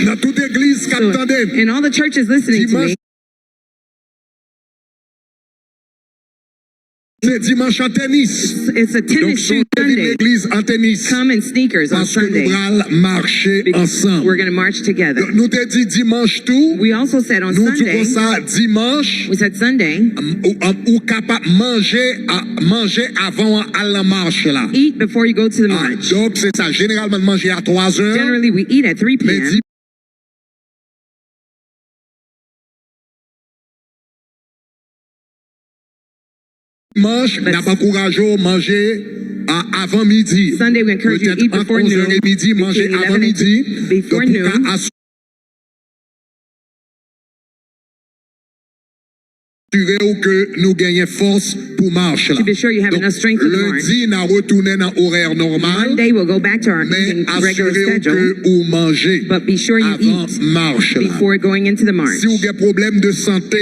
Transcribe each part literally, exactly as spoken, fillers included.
Nan tout egliz k ap tande m, in all the churches listening to me, dimanch se dimanch an tenis. It's a tennis shoe Sunday. Donk, sonje vin legliz an tenis. Come in sneakers on Sunday. Paske nou pral mache ansanm. We're going to march together. Donk, nou te di dimanch tou. We also said on Sunday, nou di konsa, dimanch, we said Sunday, ou, ou kapab manje, a, manje avan w al nan mach la. Eat before you go to the march. Donk, se sa. Jeneralman, n manje a twa zè. Generally, we eat at three p.m. Men di- Dimanch, n ap ankouraje w manje a, avan midi. Sunday, we encourage you to eat before noon, between eleven and before noon. Petèt ant onz è e midi, manje avan midi. Donk, pou ka asire w ke nou genyen fòs pou mach la. To be sure you have enough strength for the march. Donk, lendi, n a retounen nan orè nòmal. Monday, we'll go back to our regular schedule. Men asire w ke ou manje avan midi. But be sure you eat before going into the march. Si w gen pwoblèm de sante,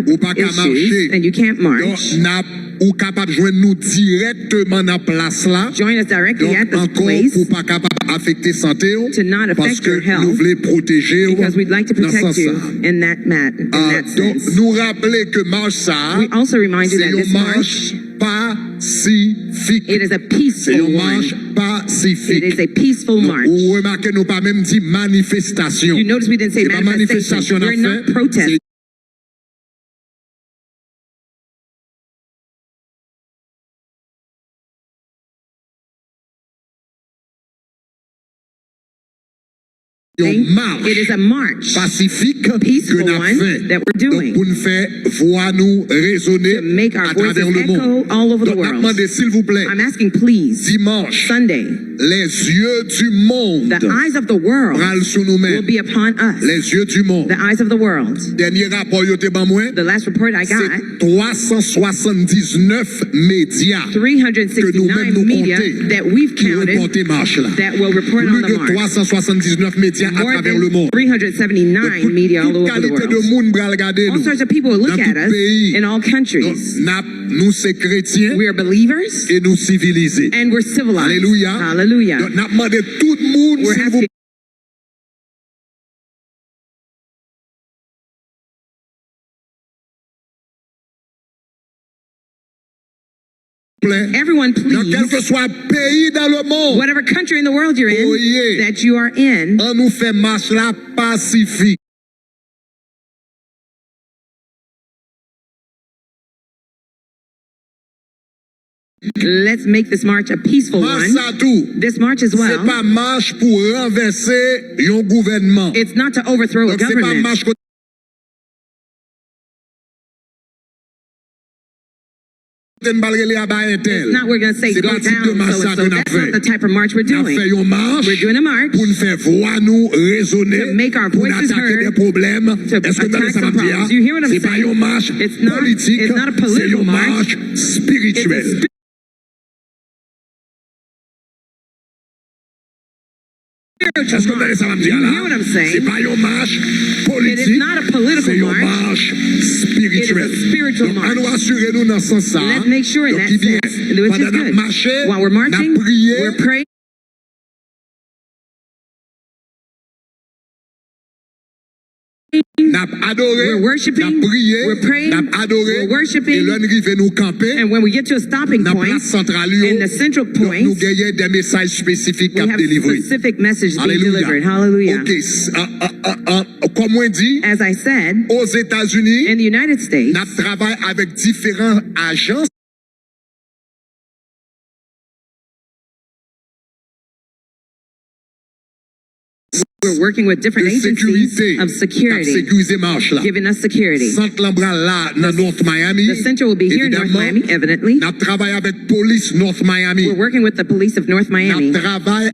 ou pa ka mache, donk, n ap, ou kapab jwenn nou dirèkteman nan plas la. Join us directly at the place. Donk, ankò, pou pa kapab afekte sante w, paske nou vle pwoteje w nan sans sa. To not affect your health, because we'd like to protect you in that mat-, in that sense. Ah, donk, nou raple ke mach sa a, se yon mach pasifik. We also remind you that this march, it is a peaceful one. Se yon mach pasifik. It is a peaceful march. Donk, ou remake nou pa menm di manifestasyon. You notice we didn't say manifestation. Se pa manifestasyon n ap fè. We're not protesting. Yon mach pasifik ke n ap fè. It is a march, peaceful one, that we're doing. Donk, pou n fè vwa nou rezone atravè lemonn. To make our voices echo all over the world. Donk, n ap mande, silvouplè, dimanch, Sunday, les yeux du monde pral sou nou menm. The eyes of the world will be upon us. Les yeux du monde. The eyes of the world. Dènye rapò yo te ban mwen, se twa san swasanndiznèf medya ke nou menm nou konte ki repòte mach la. Plis ke twa san swasanndiznèf medya atravè lemonn. Donk, pou tout kalite de moun pral gade nou nan tout peyi. Donk, n ap, nou se kretyen e nou sivilize. Alelouya. Donk, n ap mande tout moun, silvouplè, nan kèlkeswa peyi dans le monde ou ye, ann nou fè mach la pasifik. Let's make this march a peaceful one. Mach sa tou, se pa mach pou ranvèse yon gouvènman. It's not to overthrow a government. Donk, se pa mach kote n pral rele aba entèl. It's not we're gonna say, "Go down so-and-so." Se pa tip de mach sa ke n ap fè. That's not the type of march we're doing. N ap fè yon mach pou n fè vwa nou rezone, pou n atake de pwoblèm. We're doing a march to attack some problems, to attack some problems. Èske w tande sa m ap di a? You hear what I'm saying? Se pa yon mach politik, se yon mach espirityèl. It's not, it's not a political march. It's a spiritual march. Èske w tande sa m ap di a la? You hear what I'm saying? Se pa yon mach politik, se yon mach espirityèl. It is not a political march. It is a spiritual march. Donk, ann nou asire nou nan sans sa a. Let's make sure in that sense, which is good. Donk, ki byen, pandan n ap mache, n ap priye. While we're marching, we're praying. N ap adore, n ap priye, n ap adore, e lè n rive nou kanpe nan plas santral yo, donk nou genyen de mesaj espesifik k ap delivre. Alelouya. Oke, s-, a, a, a, a, kòm mwen di, Ozetazini, n ap travay avèk diferan ajans. We're working with different agencies of security, k ap sekirize mach la. Giving us security. Sant lan pral la nan North Miami. The center will be here in North Miami, evidently. Evidaman, n ap travay avèk polis North Miami. We're working with the police of North Miami. N ap travay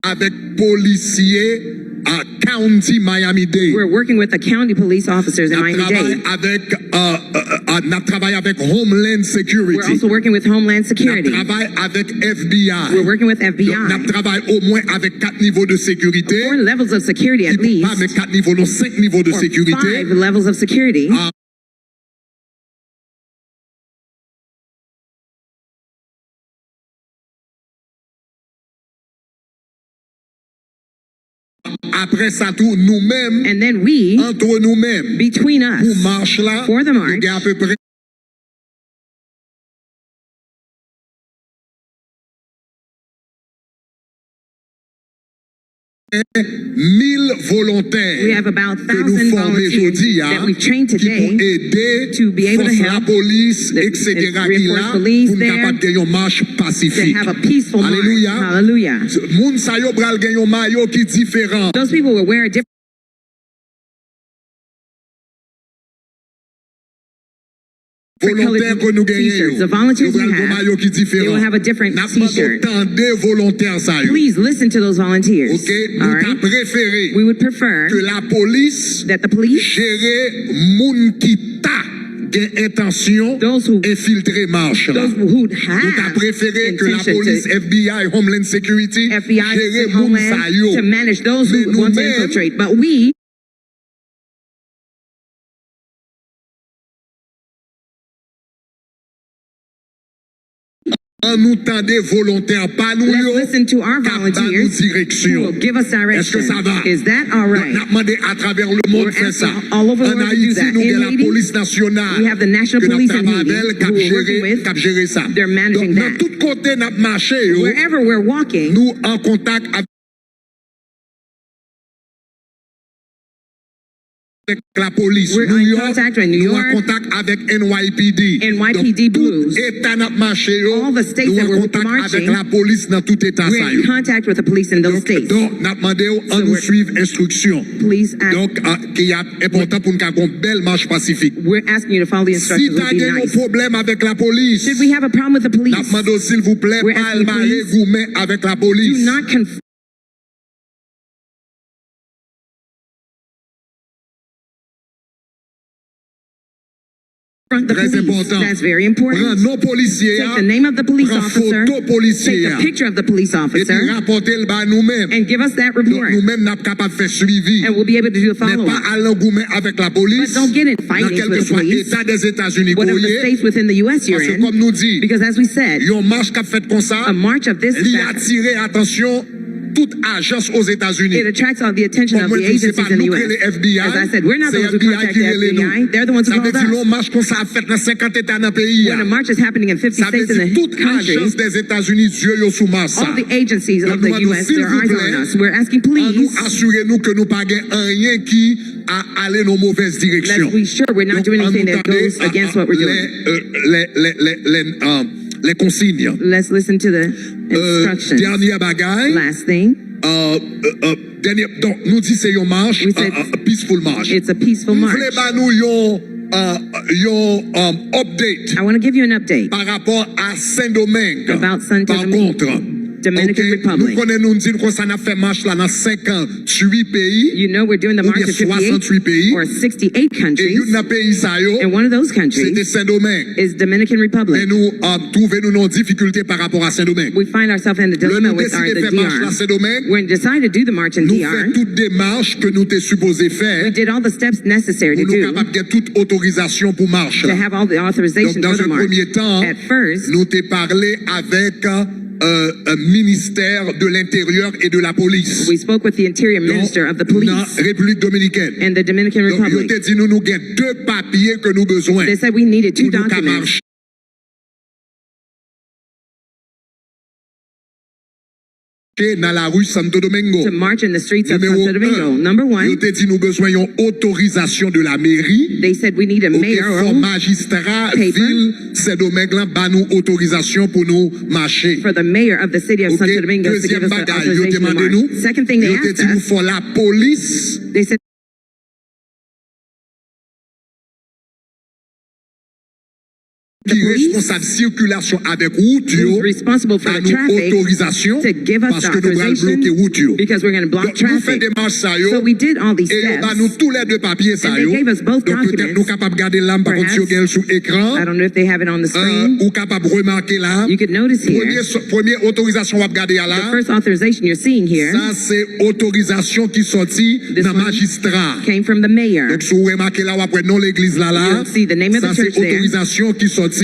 avèk polisye, a, County Miami-Dade. We're working with the county police officers in Miami-Dade. N ap travay avèk, a, a, a, n ap travay avèk Homeland Security. We're also working with Homeland Security. N ap travay avèk F B I. We're working with F B I. Donk, n ap travay omwen avèk kat nivo de sekirite. Four levels of security at least. Ki pa menm kat nivo, non, senk nivo de sekirite. Or five levels of security. A, Apre sa tou, nou menm, And then we, antre nou menm, between us, pou mach la, for the nou march, gen apeprè mil volontè we have about ke nou thousand fòme volunteers jodi a, that we've trained ki pou today ede to be able to fòs help lapolis, the- eksetera the ki la, reinforced police pou n there kapab gen yon mach to pasifik. Have a peaceful march. Alelouya. Hallelujah. Moun sa yo pral gen yon mayo ki diferan. Those people will wear a different Volontè ke nou genyen yo, t-shirts. The volunteers yo pral we gen have, mayo ki they will diferan. Have a different N ap mande w t-shirt. Tande volontè sa yo. Please listen to those volunteers. Ok, All nou ta right. Prefere We would prefer ke lapolis that the police jere moun ki ta gen entansyon Those who- enfiltre mach la. Those who have Nou ta prefere ke intention lapolis, to F B I, Homeland Security F B I jere and moun sa Homeland yo. To manage those Men who nou want to menm, infiltrate. But we Ann nou tande volontè pa nou let's yo listen to our k ap ba nou volunteers who direksyon. will give us direction. Èske sa va? Is that all Donk, N ap mande atravè le mond We're fè sa. Asking all over the Ann world to do Ayiti, that. Nou gen In Haiti, lapolis nasyonal we have the national ke n ap police in travay Haiti avè l, k ap who we're jere, working with. K ap jere sa. They're managing Donk, nan that. Tout kote n ap mache yo, Wherever we're walking, Nou an kontak avèk lapolis. We're New in York, contact with New Nou an York, kontak avèk N Y P D. N Y P D Donk, Blues. Tout eta n ap mache yo, All the states Nou that an we're kontak marching, avèk lapolis nan tout eta sa We're yo. in contact with the police in those Donk, states. Donk, n ap mande w, ann nou we're- Swiv enstriksyon. Please ask. Donk, a, ki ap enpòtan pou n ka gen yon bèl mach pasifik. We're asking you to follow the Si instructions. Ta Would be gen yon nice. Pwoblèm avèk lapolis, Should we have a problem with the N ap police? Mande w, silvouplè, We're pa asking al mare please goumen avèk lapolis. Do not conf- Front the Très police. Important. That's very important. Pran non polisye a. Take the name of the police Pran officer. Foto polisye Take a a. Picture of the police Epi officer. Rapòte l ba nou menm. And give us that report. Donk, nou menm n ap kapab fè swivi. And we'll be able to do the Men follow pa up. Al nan goumen avèk lapolis. But don't get in fighting Nan with the kèlkeswa police. Eta dèzetazini ke w Whatever the ye. states within the U S you're Paske in. Kòm nou di, Because as we said, yon mach k ap fèt konsa, a march of this Li effect, atire atansyon tout ajans Ozetazini. It attracts all the attention of the agencies in the U S. As I said, we're not the ones who contact the F B I. They're the ones who call us. Sa vle di lè yon mach konsa ap fèt nan senkant eta nan peyi a. When a march is happening in fifty Sa vle states in di the tout country, ajans Dèzetazini zye yo sou mach sa. All the agencies of Donk, nou the mande w, U S, their eyes on silvouplè, us. We're asking, ann nou please, asire nou ke nou pa gen anyen ki a, ale nan movèz direksyon. Let's be sure we're not doing anything that goes against what we're doing. Donk, ann nou tande, a, a, lè, lè, lè, lè, lè, um, lè konsiy. Let's listen to the Euh, instructions. Dènyè bagay, Last thing, euh, euh, euh, dènyè, donk, nou di se yon mach, We said euh, euh, peaceful march. It's a peaceful M march. Vle ba nou yon, euh, yon, um, update I want to give you an update pa rapò a Sendomeng. About Santo Pa Domingo, kontra. Dominican Ok, Republic. Nou konnen nou di nou konsa n ap fè mach la nan senkant uit peyi, You know we're doing the march oubyen in fifty-eight swasant uit peyi, or sixty-eight e countries, youn nan peyi sa yo, and one of those se te countries Sendomeng. Is Dominican Men Republic. Nou, um, twouve nou nan yon difikilte pa rapò a Sendomeng. We find ourselves in a Lè dilemma nou With our deside the fè mach la D R. Sendomeng, When we decide to do the march in nou fè D R, tout demach ke nou te sipoze fè we did all the steps necessary to pou nou do kapab gen tout otorizasyon pou mach to la. have all the Donk, authorization dans for the un march. Premier temps, At first, nou te pale avèk euh, euh, ministè de l'Intérieur et de la Police. We spoke with the interior Donk, minister of the nan police Repiblik Dominikèn. And the Dominican Donk, yo Republic. Te di nou nou gen de papye ke nou bezwen. They said we needed two Pou nou ka documents mache nan lari Santo Domingo. To march in the streets of Nimewo Santo Domingo. En, Number yo one, te di nou bezwen yon otorizasyon de la meri. They said we need a Ok, mayoral fò majistra paper. Vil Sendomeng lan ba nou otorizasyon pou nou mache. For the mayor of the city of Ok, Santo Domingo to give dezyèm us the bagay yo te authorization to mande march. Nou, Second thing they yo te asked Di nou us, fò lapolis They said ki responsab sikilasyon avèk wout yo who's responsible for ba the nou traffic otorizasyon to give us the paske nou pral bloke authorization wout yo. Because we're going to block Donk, nou fè traffic. Demach sa yo So we did all these e yo ba nou steps. Tou lè de papye sa And they yo. gave us both Donk, petèt documents. Nou kapab gade la, m pa konn si yo Perhaps, gen l sou ekran. I don't know if they have it on the Euh, screen. Ou kapab remake la. You could notice here, Premye, premye otorizasyon w ap gade a la, the first authorization you're seeing here sa se otorizasyon ki sòti This nan one majistra. Came from the mayor. Donk, si w remake la, w ap wè non legliz la la. You'll see the name of the Sa se church there. Otorizasyon ki sòti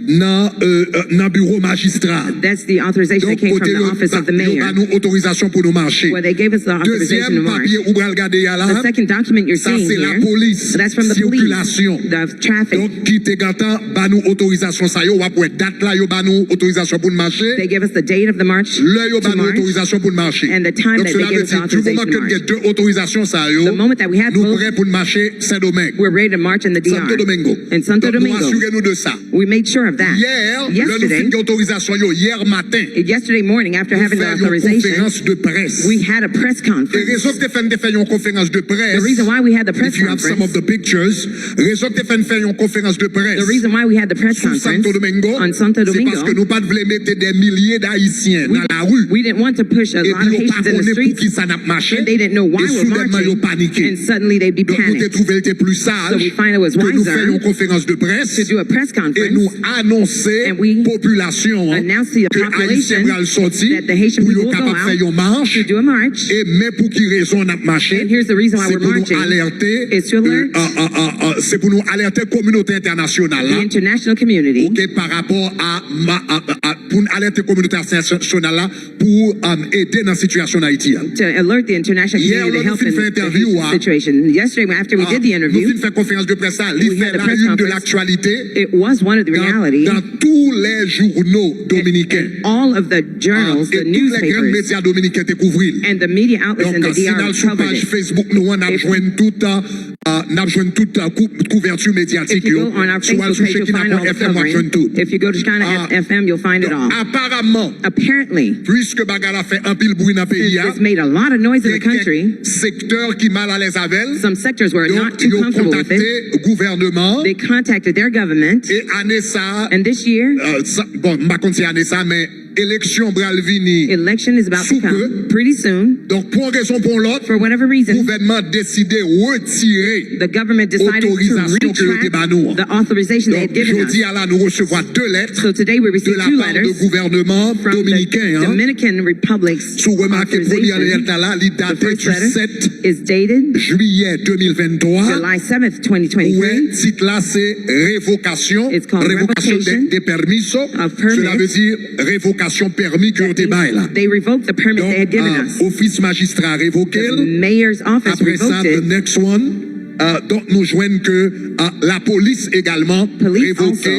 nan, euh, euh, nan biwo majistra. That's the authorization that Donk, came from kote the yo, office of the yo mayor. Ba nou otorizasyon pou nou mache. Where they gave us the authorization to Dezyèm march. Papye ou pral gade a la, The second document you're sa seeing se here, lapolis that's from the police, sikilasyon. The traffic. Donk, ki te gentan ba nou otorizasyon sa yo, w ap wè dat la yo ba nou otorizasyon pou n mache. They gave us the date of the march Lè yo to ba nou march, otorizasyon pou n mache. and the time Donk, that they sela gave vle us the di, du authorization moman to ke n march. Gen de otorizasyon sa yo, The moment that we had nou both, prè pou n mache Sendomeng, we're ready to march in the Santo D R Domingo. and Santo Donk, nou Domingo. Asire nou de sa. We made sure of that. Yè, lè nou Yesterday, fin gen otorizasyon yo, yè maten, yesterday morning, after nou having the fè yon authorization, konferans de près. We had a press E rezon conference. K te fè n te fè yon konferans de The près, reason why we had the press if you have some of conference, the pictures, rezon K te fè n fè yon konferans de près the reason why we had the press sou Santo conference Domingo, on Santo se paske Domingo, nou pa t vle mete de milye d Ayisyen we, nan lari we didn't want to push a lot epi of yo pa Haitians in the konnen streets, poukisa n ap mache, and they didn't know why e we're soudènman yo marching, panike. And suddenly they'd be Donk, nou te panicked. Twouve l te pli saj So we find it was ke nou fè wiser yon konferans de près to do a press e nou conference anonse and we popilasyon an announce to the ke Ayisyen population pral sòti that the Haitian pou yo people will go kapab fè out yon mach. To do a march. E men pou ki rezon n ap mache, And here's the reason why se we're pou nou marching. Alète, Is to alert euh, euh, euh, euh, se pou nou alète kominote entènasyonal la, the international community. Ok, pa rapò a, ma- a- a- pou n alète kominote entènasyonal la pou um, ede nan sitiyasyon Ayiti a. To alert the international Yè, community to lè nou help fin in fè the entèvyou Haitian a, situation. Yesterday, after we ah, did the nou interview, fin fè konferans de près la, li we fè had the la press une de conference. L'actualité It was one of the dans, reality. Dans tous les journaux dominicains. All of the Ah, journals, e the tout lè grann newspapers, medya dominiken te kouvri l. And the media outlets in Donk, the si n D R al sou covered paj it. Facebook nou an, n ap If- jwenn tout, uh, uh, n ap jwenn tout uh, kou- kouvèti medyatik If you yo. Go on our Si w al Facebook sou page, you'll Shekinah find all point the F M, w ap coverage. Jwenn tout. If you go to Shekinah Ah, F M, you'll find it donk, all. Aparamman, Apparently, puiske bagay la fè anpil bri nan peyi a, it's made a lot of noise in the gen country. Kèk sektè ki mal alèz avè l. Some sectors were not Donk, too yo comfortable with it. Kontakte gouvènman an. They contacted their government. E ane sa, And this year, uh, sa bon, m pa konn si ane sa, men eleksyon pral vini. Election is about to Sou come ke. Pretty soon. Donk, pou yon rezon pou yon lòt, For whatever reason, gouvènman an deside retire the government decided to otorizasyon ke yo te ba nou retract an. The authorization they Donk, had given us. Jodi a la, nou resevwa de lèt So today we de received la two part de letters gouvènman From the dominiken an Dominican Republic's Si w remake premyè authorization. Lèt la, la, li The date first du letter sèt is dated jiyè de mil vennntwa. July seventh, Ou wè, twenty twenty-three. Tit la se revokasyon, It's called revokasyon de, revocation de permiso. of permits. Sela vle di revokasyon pèmi ke yo te bay la. They revoked the permit they had Donk, given uh, us. Ofis Majistra revoke The l. mayor's office Apre sa, revoked the it. Next One. Uh, donk, nou jwenn ke uh, lapolis egalman Police revoke also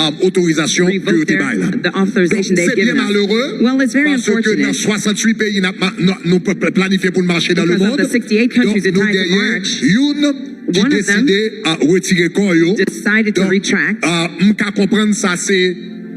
uh, otorizasyon ke yo revoked te their, bay la. The authorization Donk, they se had given byen us. Malere, Well, it's very paske nan unfortunate swasanntuit peyi n ap ma- nou, nou pl- pl- planifye pou n mache nan Because of lemonn. the sixty-eight countries Donk, in nou time to genyen march, youn ki one of them deside a retire kò yo. Decided to Donk, retract. a, m ka konprann sa se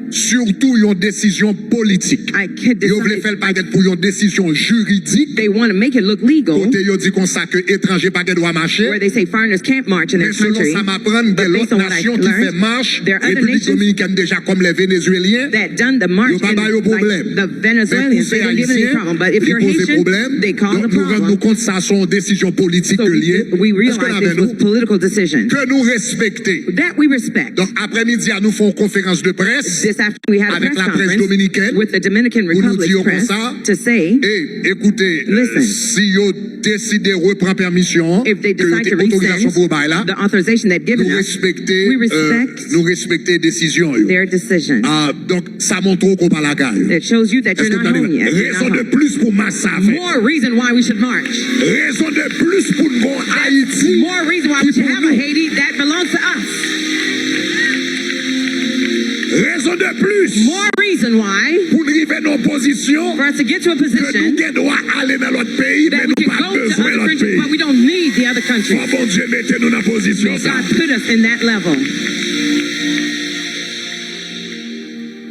sitou yon desizyon politik. I could Yo vle decide. Fè l parèt pou yon desizyon jiridik. They want to make it look legal, Kote yo di konsa ke etranje pa gen dwa mache. Where they say foreigners can't march in their Men selon country. Sa m aprann, But gen based lòt on what I nasyon ki fè learned, mach there are other Repiblik nations Dominikèn deja kòm lè Venezyelyen. That done the march, Yo pa ba yo and, like, pwoblèm. The Men pou Venezuelans, se they didn't give any Ayisyen, problem. But if li you're poze Haitian, pwoblèm. They cause a Donk, nou rann nou problem. Kont sa se yon desizyon politik So ke l ye. We Èske n realize avè this nou? Was political decision. Ke nou respekte. That we respect. Donk, aprèmidi a, nou fè yon konferans de près This afternoon we had a avèk press laprès conference Dominikèn with the Dominican pou nou di Republic's yo press konsa. To say, E, ekoute, Listen. Si yo deside repran pèmisyon an, If they ke yo decide te to otorizasyon rescind pou yo bay la, the authorization they've given nou us, respekte, we euh, respect nou respekte desizyon yo. Their decision. Ah, donk, sa montre w ke w pa lakay ou. It shows you that you're Èske w not tande home mwen? Yet. You're Rezon not de home. Plis pou mach sa fè. More reason why we should march. Rezon de plis pou n gon Ayiti. More reason why we should have a Haiti that belongs to us. Rezon de plis. More reason why Pou n rive nan yon pozisyon for us to get to a ke nou position gen dwa ale nan lòt peyi, that men we nou can pa go to bezwen other lòt countries, peyi. But we don't need the other country. Fò Bondye mete nou nan pozisyon May sa. God put us in that level.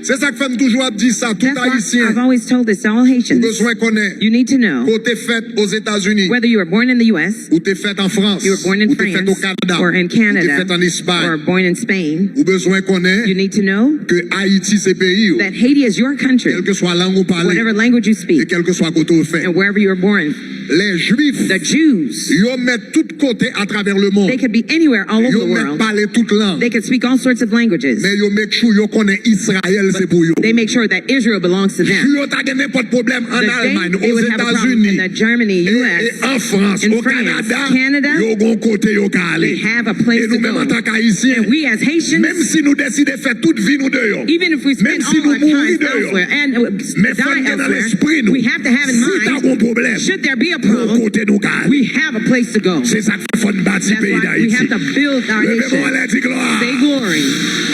Se sa k fè m toujou ap di sa, tout That's why Ayisyen, I've always told this to all ou Haitians. Bezwen konnen, You need to know ke w te fèt Ozetazini, whether you were born in the U S, ou te fèt an Frans, you were born in ou te fèt France, o Kanada, or in ou te Canada, fèt an Espay, or born in Spain, ou bezwen konnen you need to know ke Ayiti se peyi w, that Haiti is your country, kèlkeswa lang ou pale, whatever language you speak, e kèlkeswa kote w fèt. And wherever you were born. Lè Jwif The Jews, yo mèt tout kote atravè lemonn, they could be anywhere all over yo the mèt world. Pale tout lang, They could speak all sorts of languages. Men yo make sure yo konnen Izrayèl se pou yo. They make sure that Israel belongs to them. Jou yo ta gen nenpòt pwoblèm an The Almay, day they would have a problem Ozetazini, in the Germany, e, U S, e an Frans, in o France, Kanada, Canada, yo gon kote yo ka ale. they have a place E to nou menm go. an tan k Ayisyen, And we as Haitians, menm si nou deside fè tout vi nou deyò, even if we menm spend si all nou our mouri time deyò, elsewhere and uh, men fò n die gen nan elsewhere, lespri nou, we have to have in si ta mind gon pwoblèm, should there be a gon problem, kote nou ka ale. We have a place to go. Se sa k fè fò n bati That's peyi why we have Dayiti. To build our Leve men w nation. Anlè, di glwa. Say glory.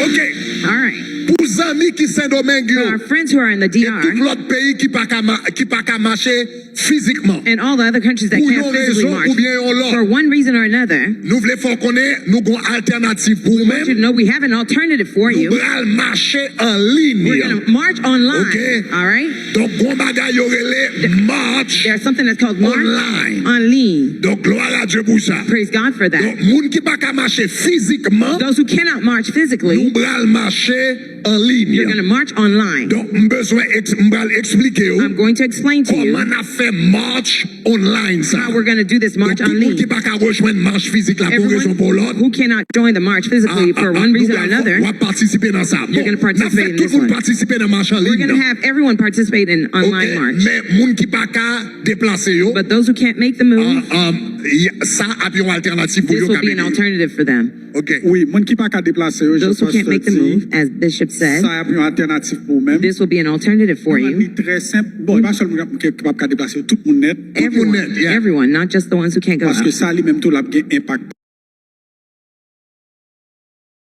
Ok. All right. Pou zanmi ki Sendomeng yo, For our friends who are in the e tout D R lòt peyi ki pa ka ma- ki pa ka mache fizikman, and all the other countries that pou can't yon physically rezon march, oubyen yon for lòt, one reason or another, nou vle fè w konnen nou gon altènativ pou ou want you to menm. Know we have an alternative for Nou you. Pral mache an liy. We're going to march online. Ok. All right. Donk, gon bagay yo rele march There's something that's called march online. En ligne. Donk, glwa a Dye pou sa. Praise God for that. Donk, moun ki pa ka mache fizikman, Those who cannot march physically, nou pral mache an liy. you're going to march online. Donk, m bezwen eks- m pral eksplike w I'm going to explain to you kòman n ap fè march online sa. How we're going to do this march Donk, en tout moun ki ligne. Pa ka rejwenn march fizik la pou yon rezon pou yon Everyone lòt, who cannot join the march physically for one reason or another, w ap patisipe nan sa. You're gonna participate in this N ap fè tout moun one. Patisipe nan march an We're liy going to nan. Have everyone participate in Ok, online march. Men moun ki pa ka deplase yo, But those who can't make the move, ah, ah, y- sa ap yon altènativ pou this yo. Will be an Kapab. Alternative for them. Ok. Wi, moun ki pa ka deplase yo, jan Those who can't pastè make the di, move, as Bishop said, sa ap yon altènativ pou ou menm. This will be an alternative for Li you. Trè senp. Bon, e pa sèl moun ki kapab ka deplase yo, tout moun nèt. Tout moun Everyone, nèt, yeah. Everyone, not just the ones who can't go Paske up. Sa li menm tou l ap gen enpak.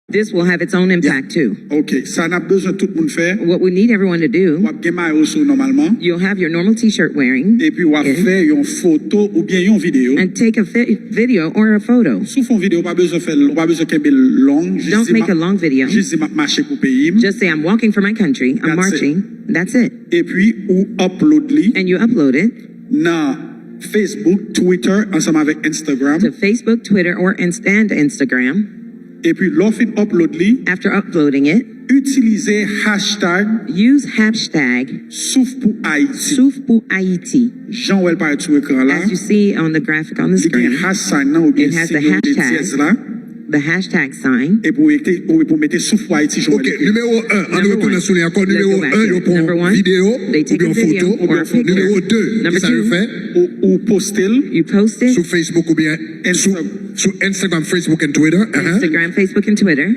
This will have its own impact too. Ok, sa n ap bezwen tout moun fè, What we need everyone to w do, ap gen mayo sou nòmalman, you'll have your normal T-shirt wearing, epi w ap Yes. Fè yon foto oubyen yon videyo. And take a fi- video or a photo. Si w fè yon videyo, w pa bezwen fè l, w pa bezwen kenbe l long. Jis Don't di make m a ap- long video. Jis di m ap mache pou peyi m. Just say, "I'm walking for my country. I'm That's it. Marching." That's it. Epi ou upload li And you upload it nan Facebook, Twitter ansanm avèk Instagram. To Facebook, Twitter, or Inst- and Instagram. Epi lè w fin upload li, After uploading it, itilize hashtag use hashtag Souf pou Ayiti. Souf pou Ayiti. Jan w wè l parèt sou ekran la, As you see on the graphic on the li gen screen, hash sign nan oubyen it has the siy de hashtag. Dyèz la. The hashtag sign. Epi w mete, ou mete Souf pou Ayiti jan w wè Ok, l ekri. Nimewo un, an nou Number retounen one. sou li ankò. Let's go Nimewo back un, to yo it. Pran Number one, videyo they take oubyen a video foto. Or a picture. Nimewo de, Number kisa yo two, Fè? Ou, ou poste l You post it Sou Facebook oubyen sou, Insta- sou Instagram, Facebook and Twitter. Uh-huh. Instagram, Facebook, and Twitter.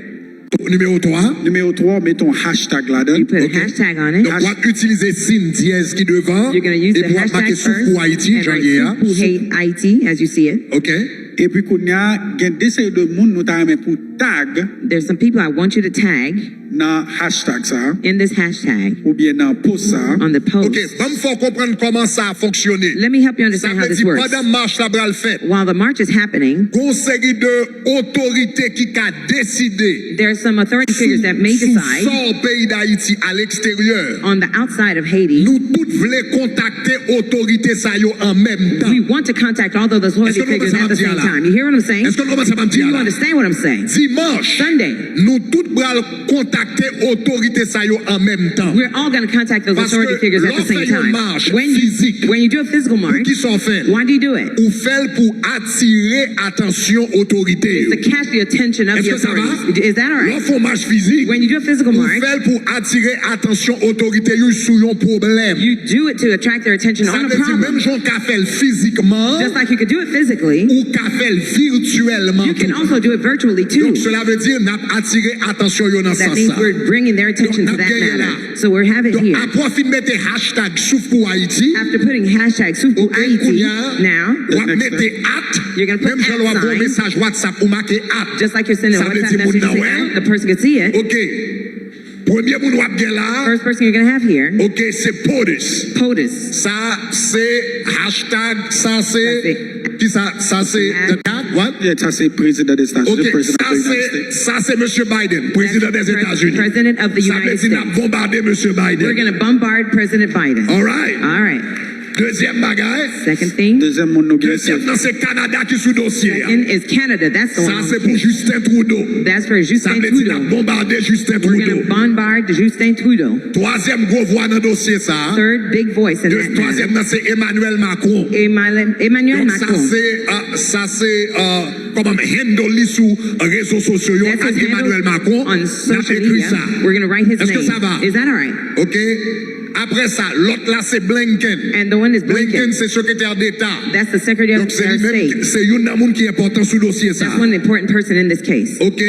Nimewo twa. Nimewo twa, w mete yon hashtag ladan. You put Ok. A hashtag on it. Donk, w ap itilize siy dyèz ki devan. You're going to use Epi the w ap make hashtag Souf first pou Ayiti, and jan write li ye a. Souf pou Haiti, as you see it. Ok. Epi kounye a, gen de seri de moun nou ta renmen pou tag There's some people I want you to tag nan hashtag sa a, in this hashtag oubyen nan post sa a. On the post. Ok, ban m fè w konprann kòman sa fonksyone. Let me help you Sa understand how vle this di, works. Pandan mach la pral fèt, While the march is happening, gon seri de otorite ki ka deside there's some authority figures that may sou decide sò peyi Dayiti a leksteryè. On the outside of Haiti. Nou tout vle kontakte otorite sa yo an menm tan. We want to contact all those authority figures at the same time. You hear what I'm saying? Èske nou konprann sa m ap di Do a you la? Understand what I'm saying? Dimanch, Sunday, nou tout pral kontakte otorite sa yo an menm tan. We're all going to contact those Paske authority figures at lè the w fè same yon time. mach When you, fizik, when you do a physical pou march, ki sa w fè l? Why do you do it? Ou fè l pou atire atansyon otorite yo. It's to catch the attention of the Èske sa va? Authorities. Is that all Lè w right? fè yon mach fizik, When you do a physical ou march, fè l pou atire atansyon otorite yo sou yon pwoblèm. You do it to attract their attention Sa on a vle di, problem. Menm jan w ka fè l fizikman, Just like you could do it physically, ou ka fè l virtyèlman you can tou. Also do it virtually too. Donk, sela vle di, n ap atire atansyon yo nan That sans means sa. We're bringing their attention Donk, to n ap that genyen la. Matter. So we're having Donk, here. Apre w fin mete hashtag Souf pou Ayiti, After putting hashtag Souf pou ok, Ayiti, kounye a, now, w ap mete at, You're gonna put menm jan lè w ap at voye sign. Mesaj WhatsApp, ou make at. Just like you're sending a Sa vle WhatsApp di moun message, you nan say wè l. At, the person can see it. Ok. Premye moun w ap gen la a, First person you're gonna have here, ok, se POTUS. POTUS. Sa se hashtag, sa se, Sa se ki sa, sa se, Hashtag. The Dot, what? Yeah, sa se prezidan de Estados Ok, Unis, prezidan sa de se, United States. Sa se Mesye Biden, prezidan des Pres- États-Unis. President of the Sa vle United di n ap States. Bonbade Mesye Biden. We're gonna bombard President Biden. All right. All right. Dezyèm bagay, Second thing, Dezyèm moun nou gen dezyèm se nan se Kanada ki sou dosye a. second is Canada. That's the one Sa on se the pou case. Justin Trudeau. That's for Sa Justin vle di n ap Trudeau. Bonbade Justin We're going to Trudeau. Bombard Justin Trudeau. Twazyèm gwo vwa nan dosye sa a. Third big voice in De- that matter. Twazyèm nan se Emmanuel Macron. Emmanuel, Emmanuel Donk sa Macron. Se, uh, sa se uh, kòman handle li sou rezo sosyo yo That's ak his Emmanuel handle Macron. On N ap social ekri media. Sa. We're going to write his Èske name. Sa va? Is that all right? Ok. Apre sa, lòt la se Blinken. And the one is Blinken Blinken. Se sekretè d'Eta. That's the Secretary of Donk se li State. Menm, se youn nan moun ki enpòtan sou dosye sa. That's one important person in this case. Ok.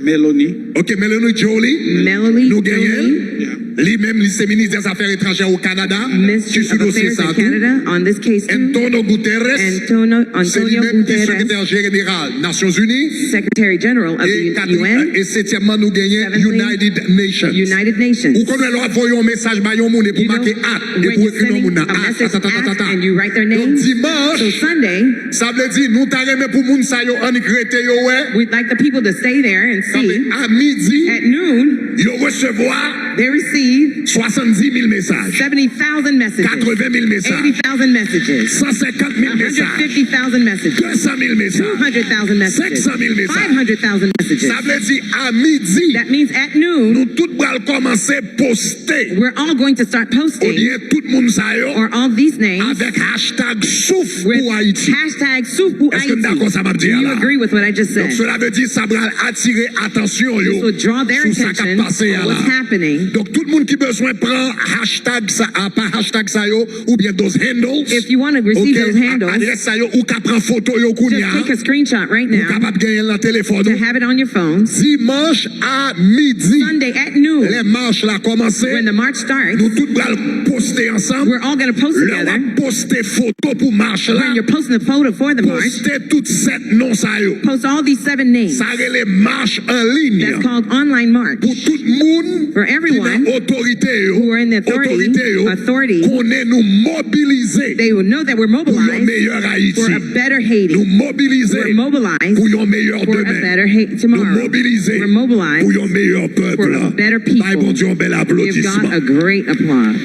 Meloni. Ok, Melanie Jolie. Melanie Nou genyen. Jolie. Li menm, li se minis dè zafè etranjè o Kanada. Ki Ministry sou of dosye Affairs sa in tou. Canada on this case too. Antonio Guterres. Antonio, Se li Antonio menm ki Guterres. Sekretè Jeneral Nasyonzini. Secretary General of E the katri- U N. E setyèmman, nou genyen Seventhly, United Nations. United Nations. Ou konnen lè w ap voye yon mesaj ba yon moun e pou You know, make at, e when pou you're ekri non sending moun nan. a At, message at, at, at, at at. and you write their Donk name. So dimanch, Sunday, sa vle di nou ta renmen pou moun sa yo annik rete yo wè. We'd like the people to stay there and Sa vle see. a midi, At noon, yo resevwa they receive swasanndis mil mesaj, seventy thousand messages, katreven mil mesaj, eighty thousand messages, san senkant mil mesaj, one hundred fifty thousand messages, de san mil mesaj, two hundred thousand messages, senk san mil mesaj. five hundred thousand messages. Sa vle di a midi, That means at noon, nou tout pral kòmanse poste. we're all going to start posting, Ebyen, tout moun sa yo or all these names, avèk hashtag souf with pou Ayiti. Hashtag Souf pou Èske n dakò sa m ap di Do a you la? agree with what I just Donk, said? Sela vle di sa pral atire atansyon yo This will draw their sou sa k ap attention pase a on la. What's happening. Donk, tout moun ki bezwen pran hashtag sa, apa hashtag sa yo, oubyen those handles, If you wanna receive ok, those handles, adrès sa yo, ou ka pran foto yo kounye just a, take a screenshot right ou now kapab genyen l nan telefòn to ou. have it on your phones. Dimanch a midi, Sunday at noon, lè mach la kòmanse, when the march starts, nou tout pral poste ansanm. we're all going to post Lè w together. Ap poste foto pou mach la, When you're posting the photo for the march, poste tout sèt non sa yo. Post all these seven names. Sa rele mach an liy. That's called online march. Pou tout moun For ki nan everyone otorite yo, who are in the authority, otorite yo authority, konnen nou mobilize they will know that we're pou yon mobilized meyè Ayiti. For a better Haiti. Nou mobilize We're mobilized pou yon meyè for a demen. Better Haiti Nou tomorrow. Mobilize We're mobilized pou yon meyè pèp. For a better people. Bay Bondye yon bèl Give God aplodisman. A great applause.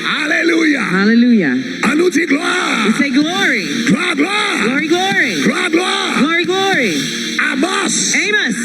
Alelouya. Hallelujah. An nou di glwa. We say glory. Glwa, glwa. Glory, glory. Glwa, glwa. Glory, glory. Amos. Amos.